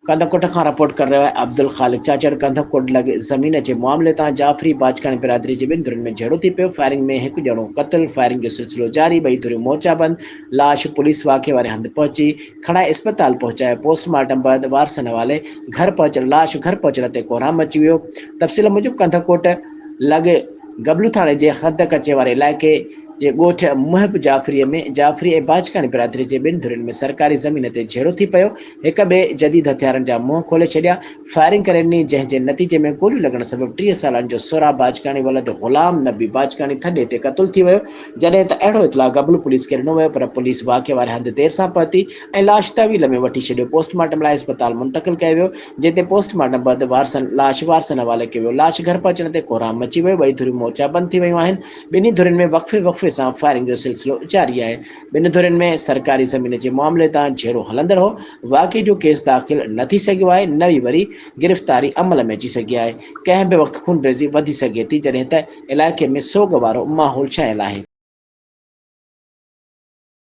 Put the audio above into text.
ڪنڌڪوٽ کان رپورٽ ڪري رهيو آهي عبدالخالق چاچڙ ڪنڌڪوٽ لڳ زمين جي معاملي تان جعفري باجڪاڻي برادري جي ٻن ڌرين ۾ جهيڙو ٿي پيو، فائرنگ ۾ هڪ ڄڻو قتل، فائرنگ جو سلسلو جاري، ٻئي ڌريون مورچا بند، لاش پوليس واقعي واري هنڌ پهچي کڻائي اسپتال پهچايو، پوسٽ مارٽم بعد وارثن حوالي گهر پهچڻ لاش گهر پهچڻ تي ڪوهرام مچي ويو، تفصيل موجب ڪنڌڪوٽ لڳ گبلو ٿاڻي جي حد ڪچي واري علائقي جي ڳوٺ محب جعفريء ۾ جعفري ۽ باجڪاڻي برادري جي ٻن ڌرين ۾ سرڪاري زمين تي جهيڙو ٿي پيو، هڪ ٻئي جديد هٿيارن جا منهن کولي ڇڏيا، فائرنگ ڪري ڏني، جنهن جي نتيجي ۾ گوليون لڳڻ سبب 30 سالن جو سهراب باجڪاڻي ولد غلام نبي باجڪاڻي ٿڏي تي قتل ٿي ويو، جڏهن ته اهڙو اطلاع گبلو پوليس کي ڏنو ويو پر پوليس واقعي واري هنڌ دير سان پهتي ۽ لاش تحويل ۾ وٺي ڇڏيو، پوسٽ مارٽم لاء اسپتال منتقل ڪيو ويو، جتي پوسٽ مارٽم بعد وارثن لاش وارثن حوالي ڪيو ويو، لاش گهر پهچڻ تي ڪوهرام مچي ويو، ٻئي ڌريون مورچا بند ٿي ويون آهن، ٻنهي ڌرين ۾ وقفي وقفي سان فائرنگ جو سلسلو جاري آهي، ٻن ڌرين ۾ سرڪاري زمين جي معاملي تان جهيڙو هلندڙ هو، واقعي جو ڪيس داخل نه ٿي سگهيو آهي نه ئي وري گرفتاري عمل ۾ اچي سگهي آهي، ڪنهن به وقت خونريزي وڌي سگهي ٿي، جڏهن ته علائقي ۾ سوڳ وارو ماحول ڇانيل آهي.